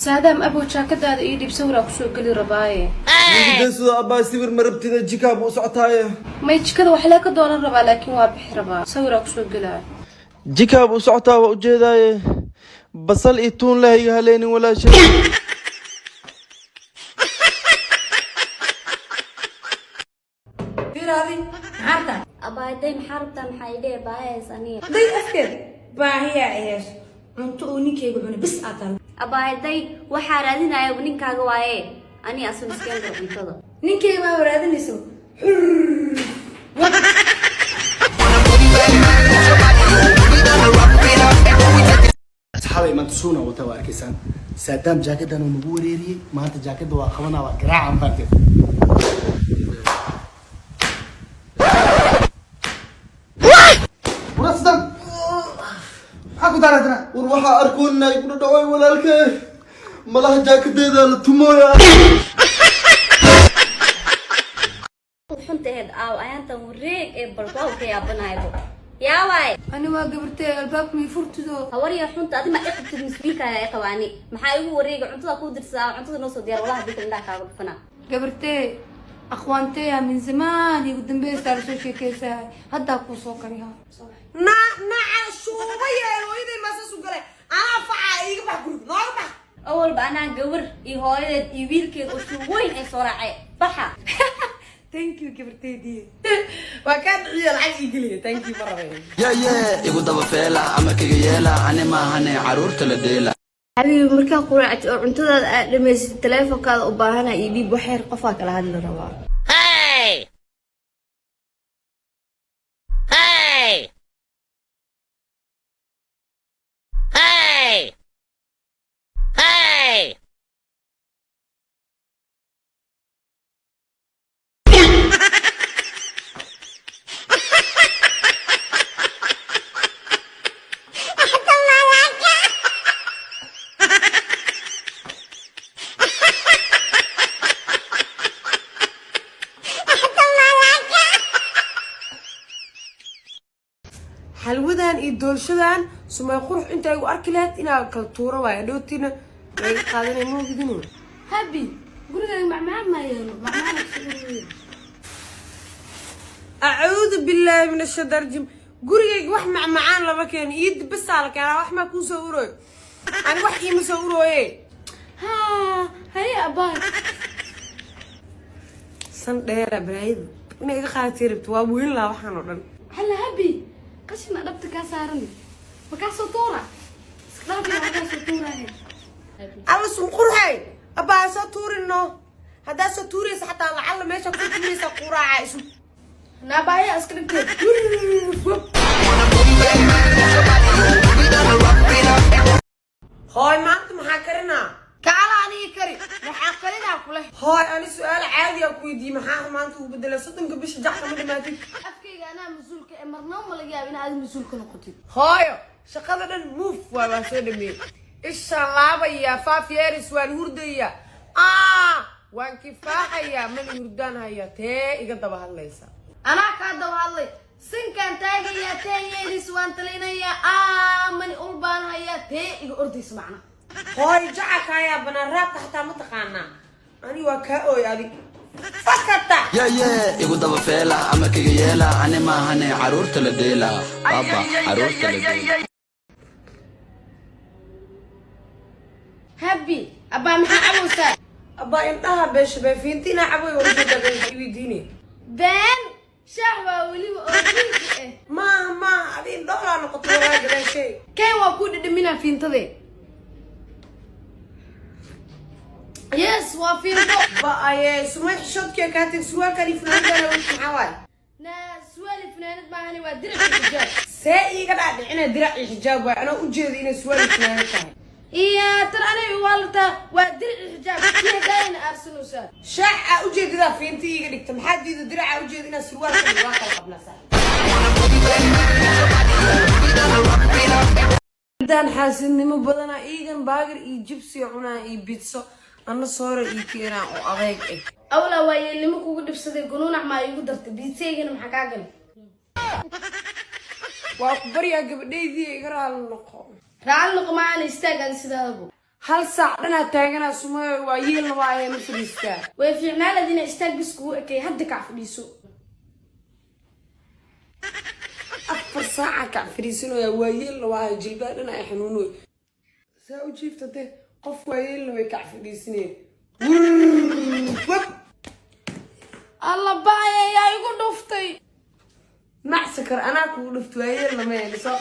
Saadaam, abow, jaakadaada ii dhiib, sawiraa kusoo geli rabaaye. Sida abbaa, sawir ma rabtida, jikaaba u socotaaye. May, jikada waxlee ka doonan rabaa, laakiin waa bixi rabaa, sawiraa kusoo gelaayo. Jikaaba u socotaa, waa ujeedaaye. Basal iyo tuun leh iga haleynin, walaashay. Fiiraadi, maxaa rabtaa? Abaaday, maxaa rabtaa? Maxaa idhee baahays aniga? Day afkeed baahiyaa ay hayso, cunto uu ninkayga cunay bis aa taal. Abaaday, waxaa raadinaya ninkaaga waaye, ani asu miskeen karo cuntada. Ninkayga baa raadinaysa. Asxaabay, maanta suuna wata, waa arkaysaan. Saadaam jaakadan uu nagu wareeriyey maanta, jaakada waa qabanaa, waa garaacan faanteed. Wara Saadaam, maxaa ku daaradana? War waxaa arkoonaa iguna dhaway, walaalkee, malaha jaakadeeda la tumooya. Xuntaheed aaw, ayaantan wareeg ee balbaaw ka yaabanaybo yaawaay. Ani waa gabartee, albaabka mii furtido. Hawarya xunta, adi ma iqabtid mas-uulkaaga i qabaani? Maxaa igu wareega? Cuntada kuu dirsadaa, cuntada noo soo diyaar. Walahi bika indhaha kaaga dhufanaa. Gabartee, akhwaanteya min zamaan igu dambeysaa lasoo sheekeysahay, haddaa kuu soo karihaa. Naca shuuba yeel, hooyaday maasaas u galay, anaa facaa, iiga bax guriga, nooga bax. Awalba anaa gabar iyo hooyadeed iyo wiilkeed oo shuuweyn ay soo raacay, baxa. Thank you, gabarteydii. Waa kaa dhiciya, lacag ii geliya, thank you ma rabay. Yaye, igu daba feela, amarkayga yeela, ani maahane caruurta la dheela. Xabiibi, markaa quraacti oo cuntadaada aad dhamaysatid, taleefonkaada u baahana iyo dhiib, waxyar qofaa kala hadli rabaa. Xalwadan iyo doolshadan sumay qurux inta igu arki lahayd inaa kala tuuro waay, dhootina laga qaadanay moogidin. Habi, gurigaaga macmacaan maa yeelo, macmacaan. Acuudu billaahi min ashaytaan rajim. Gurigayga wax macmacaan lama keeno, iidi basaa la keenaa. Wax maa kuu soo urooyo? Ani wax iima soo urooye. Haa, haye abaay. San dheera balaayada inay iga qaadatay rabto, waa weyn lahaa waxaan oo dhan. Halla habi, qashina dhabta kaa saaran makaa soo tuura, iska dhaafi, makaa soo tuuraaye. Alla sun qurxay, abbaa, soo tuurino. Haddaa soo tuuraysa xataa lacalla meesha kusoo tuuraysa quraaca isu. Naabaaya iska dhigtee. Hooy, maanta maxaa karinaa? Kaala aniga kari, waxaa karinaa kuleh. Hooy, ani su-aal caadi ah ku weydiiyey, maxaa maanta ugu bedela? 30-ka bisha jacka ma dhamaatid. Afkayga anaa mas-uulka ee, marnaba ma laga yaaba in aad mas-uul ka noqotid. Hooyo, shaqada dhan muuf waa soo dhameeyey, ishaan laabayaa, 5 years waan hurdayaa, waan kifaaxayaa, mana hurdaan hayaa, tee iga daba hadlaysa? Anaa kaa daba hadlay. Sinkaan taagayaa, 10 years waan talinayaa, aamani ul baan hayaa, tee iga ordaysa macna? Hooyo, jaca kaayaa banaan, raabka xataa ma taqaanaa. Ani waa kaa ooy, adi fakata. Yaye, igu daba feela, amarkayga yeela, ani maahane caruurta la dheela, baba, caruurta la dheela. Habi, abbaa, maxaa cabowsaa? Abbaa, indhaha beesha beefiinta inaa caboy weydiine. Been, shaax waa weliba oo diinki ah. Maaha, maaha, adi indhoolaa noqoto walaa gadaashay. Keen, waa kuu dhadhaminaa fiintadee. Yes, waa fiinto. Ba-aye, sumay, xishoodkiya kaa tag, surwaalkan iyo funaanadana maxaa waay? Na suwaali funaanad maahani, waa dirac iyo xijaab. See iiga dhaadhicina dirac iyo xijaab waay, anoo ujeeda inay surwaal iyo funaanad tahay? Iya, tan aniga waa waa dirac iyo xijaab kiya daayina aarsanaysaa. Shaax aa ujeedidaa fiinta iiga dhigta, maxaa diida dirac aa ujeeda inaa surwaal ka dhig? Waa kala qabnaa sax. Intaan xaasidnimo badanaa, iigan baagar iyo jibsi cunaa iyo bidso, anna soora ii keenaa oo adeeg ah. Awlaa waa yeelnimo kugu dhibsaday, gunuunac maa iigu dartay, biitseygana maxaa kaa galay? Waa ku baryaa, gabadhaydii, iga raali noqo. Raali noqo maana, istaag adi sidaadabu. Hal saac dhanaa taaganaa, Sumayo, waa yeelna waa ahee, ma fadhiistaa? Way fiicnaalad inay istaag bis kugu ekay. Hadda kac, fadhiiso. 4 saaca kac fadhiisanaya, waa yeelna waa ahay, jilbaa dhana ay xanuunoy. Saa u jiifta dee, qof waa yeelna way kac fadhiisanaya. Wab. Alla baaya, yaa igu dhuftay? Macsakar anaa kugu dhufta, waa yeelna maya soo.